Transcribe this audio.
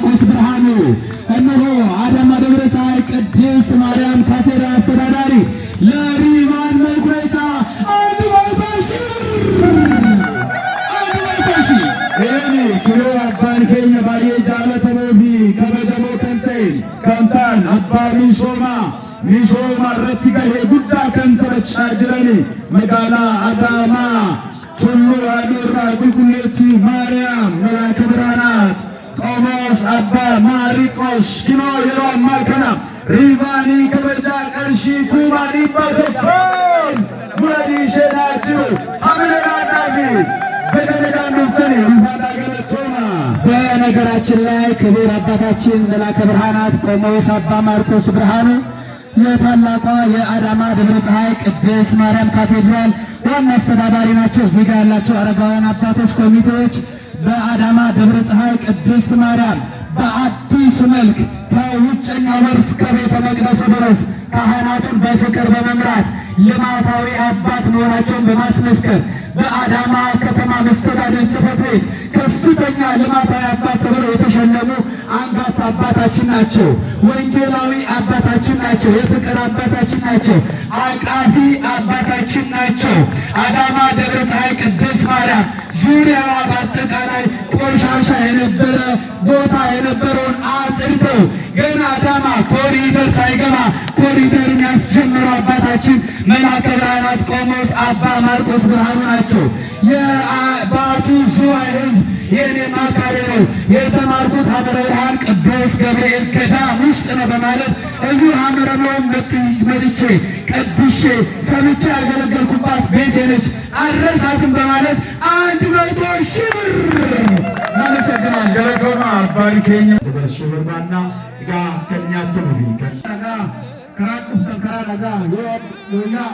ማርቆስ ብርሃኑ፣ እነሆ አዳማ ደብረ ፀሐይ ቅድስት ማርያም ካቴድራል አስተዳዳሪ ለሪቫን መቁረጫ 100,000 ብር፣ 100,000። Eeni kiroo abbaan keenya baay'ee jaallatamoo fi kabajamoo kan ta'e kan ta'an abbaa misoomaa misooma irratti gahee guddaa kan taphachaa jirani magaalaa Adaamaa Tulluu Aduurraa Qulqulleettii Maariyaam Melaaka Birhaanaat Qomoos Abbaa Maariqoos kinoo yeroo ammaa kana riivaanii kabajaa qarshii 100,000n muranii isheenaa jiru hamileedhaa fi baga nagaan dhuftanii ulfaadhaa galatoomaa. በነገራችን ላይ ክቡር አባታችን መላከ ብርሃናት ቆሞስ አባ ማርቆስ ብርሃኑ የታላቋ የአዳማ ደብረ ፀሐይ ቅድስት ማርያም ካቴድራል ዋና አስተዳዳሪ ናቸው። እዚህ ጋር ያላቸው አረጋውያን አባቶች፣ ኮሚቴዎች በአዳማ ደብረ ፀሐይ ቅድስት ማርያም በአዲስ መልክ ከውጨኛው በር እስከ ቤተ መቅደሱ ድረስ ካህናቱን በፍቅር በመምራት ልማታዊ አባት መሆናቸውን በማስመስከር በአዳማ ከተማ መስተዳደር ጽሕፈት ቤት ከፍተኛ ልማታዊ አባት ተብለው የተሸለሙ አንጋፋ አባታችን ናቸው። ወንጌላዊ አባታችን ናቸው። የፍቅር አባታችን ናቸው። አቃፊ አባታችን ናቸው። አዳማ ደብረ ፀሐይ ቅድስት ማርያም ዙሪያዋ በአጠቃላይ ቆሻሻ የነበረ ቦታ የነበረውን አጽድተው ገና አዳማ ኮሪደር ሳይገባ ኮሪደርን ያስጀመሩ አባታችን መላከ ብርሃናት ቆሞስ አባ ማርቆስ ብርሃኑ ናቸው። የባቱ ዝዋይ ሕዝብ የእኔ ማካሪ ነው፣ የተማርኩት ሐመረ ብርሃን ቅዱስ ገብርኤል ገዳም ውስጥ ነው በማለት እዚሁ ሐመረ ኖም መጥቼ ቀድሼ ሰምቼ ያገለገልኩባት ቤቴ ነች፣ አልረሳትም በማለት 100,000 ብር እናመሰግናለን። Galatoomaa abbaan keenya dabarsuu barbaanna egaa kan nyaatamuu fi kan Nagaa karaan dhuftan karaa nagaa yoo yooyyaa.